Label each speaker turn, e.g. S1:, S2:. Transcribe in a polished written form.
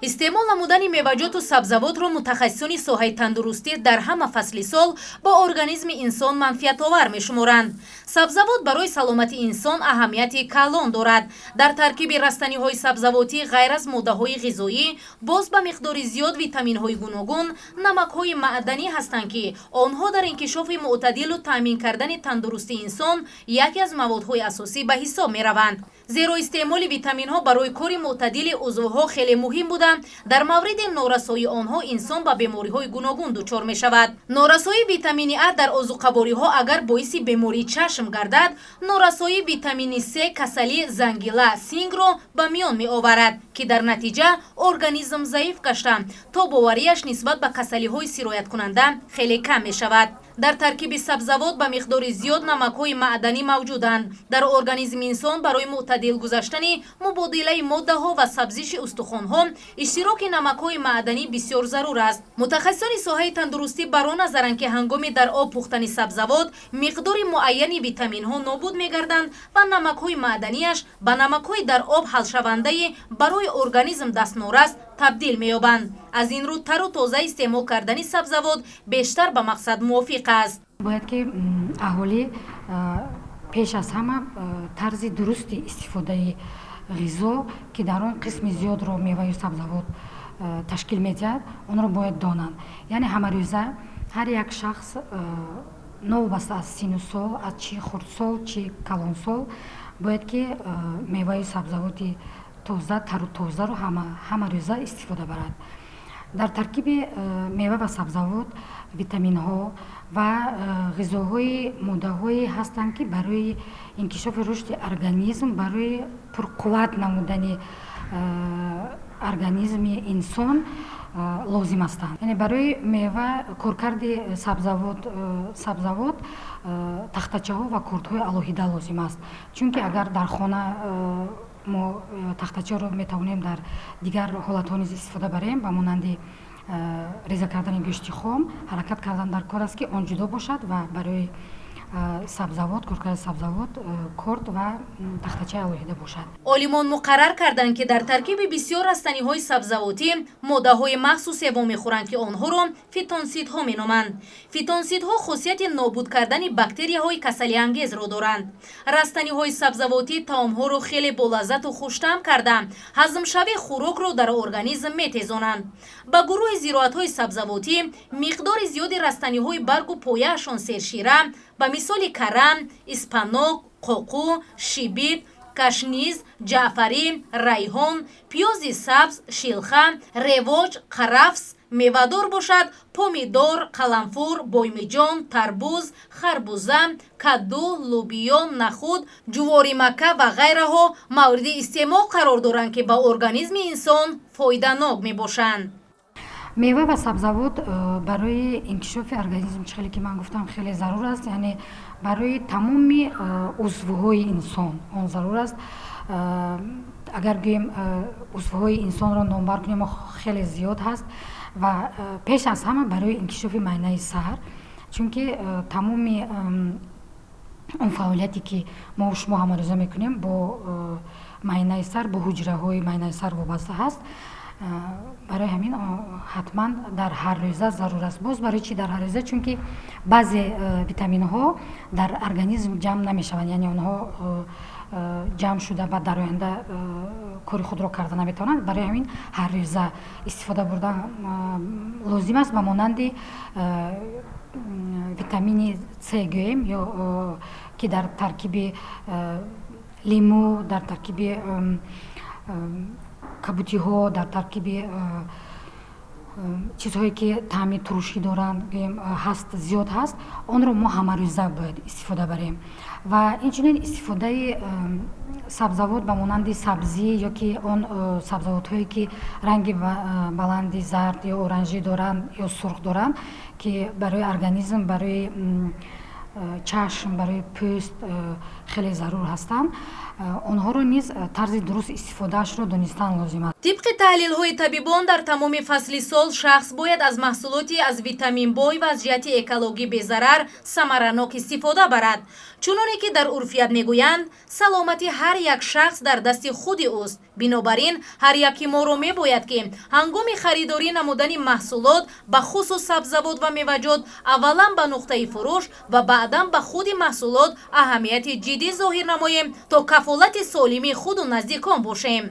S1: Истеъмол намудани меваҷоту сабзавотро мутахассисони соҳаи тандурустӣ дар ҳама фасли сол ба организми инсон манфиатовар мешуморанд. Сабзавот барои саломатии инсон аҳамияти калон дорад. Дар таркиби растаниҳои сабзавотӣ ғайр аз моддаҳои ғизоӣ боз ба миқдори зиёд витаминҳои гуногун, намакҳои маъданӣ ҳастанд, ки онҳо дар инкишофи мӯътадилу таъмин кардани тандурустии инсон яке аз маводҳои асосӣ ба ҳисоб мераванд. Зеро истеъмоли витаминҳо барои кори мӯътадили узвҳо хеле муҳим буда, дар мавриди норасоии онҳо инсон ба бемориҳои гуногун дучор мешавад. Норасоии витамини А дар озуқавориҳо агар боиси бемории чашм гардад, норасоии витамини С касалии зангила сингро ба миён меоварад, ки дар натиҷа организм заиф гашта, тобоварияш нисбат ба касалиҳои сирояткунанда хеле кам мешавад. Дар таркиби сабзавот ба миқдори зиёд намакҳои маъданӣ мавҷуданд. Дар организми инсон барои мӯътадил гузаштани мубодилаи моддаҳо ва сабзиши устухонҳо иштироки намакҳои маъданӣ бисёр зарур аст. Мутахассисони соҳаи тандурустӣ бар он назаранд, ки ҳангоми дар об пухтани сабзавот миқдори муайяни витаминҳо нобуд мегарданд ва намакҳои маъданияш ба намакҳои дар об ҳалшавандаи барои организм дастнорас табдил меёбанд. Аз ин рӯ тару тоза истеъмол кардани сабзавот бештар ба мақсад мувофиқ аст.
S2: Бояд ки аҳолӣ пеш аз ҳама тарзи дурусти истифодаи ғизо, ки дар он қисми зиёдро меваю сабзавот ташкил медиҳад, онро бояд донанд. Яъне ҳамарӯза ҳар як шахс, новобаста аз сину сол, аз чи хурдсол, чи калонсол, бояд ки меваю сабзавоти тоза, тару тозаро ҳама рӯза истифода барад. Дар таркиби мева ва сабзавот витаминҳо ва ғизоҳои, моддаҳое ҳастанд, ки барои инкишофи рушди организм, барои пурқувват намудани организми инсон лозим ҳастанд. Яъне барои мева, коркарди сабзавот тахтачаҳо ва кордҳои алоҳида лозим аст, чунки агар дар хона мо тахтачаро метавонем дар дигар ҳолатҳо низ истифода барем, ба монанди реза кардани гӯшти хом, ҳаракат кардан дар кор аст, ки он ҷудо бошад ва барои сабзавот, коркарди сабзавот корд ва тахтачаи алоҳида бошад.
S1: Олимон муқаррар карданд, ки дар таркиби бисёр растаниҳои сабзавотӣ моддаҳои махсусе вомехӯранд, ки онҳоро фитонсидҳо меноманд. Фитонсидҳо хосияти нобуд кардани бактерияҳои касалиангезро доранд. Растаниҳои сабзавотӣ таомҳоро хеле болаззату хуштаъм карда, ҳазмшавии хӯрокро дар организм метезонанд. Ба гурӯҳи зироатҳои сабзавотӣ миқдори зиёди растаниҳои баргу пояашон сершира, ба мисоли карам, испанок, қоқу, шибит, кашниз, ҷаъфарӣ, райҳон, пиёзи сабз, шилха, ревоҷ, қарафс, мевадор бошад помидор, қаламфур, боймиҷон, тарбуз, харбуза, каду, лӯбиё, нахуд, ҷуворимакка ва ғайраҳо мавриди истеъмол қарор доранд, ки ба организми инсон фоиданок мебошанд.
S2: Мева ва сабзавот барои инкишофи организм, чӣ хеле ки ман гуфтам, хеле зарур аст. Яъне барои тамоми узвҳои инсон он зарур аст. Агар гӯем, узвҳои инсонро номбар кунем, хеле зиёд ҳаст ва пеш аз ҳама барои инкишофи майнаи сар, чунки тамоми он фаъолияте, ки мо шумо ҳамарӯза мекунем, бо майнаи сар, бо ҳуҷраҳои майнаи сар вобаста ҳаст. Барои ҳамин ҳатман дар ҳар рӯза зарур аст. Боз барои чӣ дар ҳар рӯза? Чунки баъзе витаминҳо дар организм ҷамъ намешаванд, яъне онҳо ҷамъ шуда, баъд дар оянда кори худро карда наметавонанд. Барои ҳамин ҳар рӯза истифода бурдан лозим аст. Ба монанди витамини С гӯем, ё ки дар таркиби лимӯ, дар таркиби кабутиҳо, дар таркиби чизҳое, ки таъми турушӣ доранд, гӯем, ҳаст, зиёд ҳаст. Онро мо ҳамарӯза бояд истифода барем. Ва инчунин истифодаи сабзавот, ба монанди сабзӣ ё ки он сабзавотҳое, ки ранги баланди зард ё оранжӣ доранд ё сурх доранд, ки барои организм, барои чашм, барои пӯст хеле зарур ҳастанд. Онҳоро низ тарзи дуруст истифодаашро донистан лозим аст.
S1: Тибқи таҳлилҳои табибон, дар тамоми фасли сол шахс бояд аз маҳсулоти аз витамин бой ва аз ҷиҳати экологӣ безарар самаранок истифода барад. Чуноне ки дар урфият мегӯянд, саломати ҳар як шахс дар дасти худи ӯст. Бинобар ин ҳар яки моро мебояд, ки ҳангоми харидорӣ намудани маҳсулот, ба хусус сабзавот ва меваҷот, аввалан ба нуқтаи фурӯш ва баъдан ба худи маҳсулот аҳамияти ҷиддӣ зоҳир намоем, то кафолати солимии худу наздикон бошем.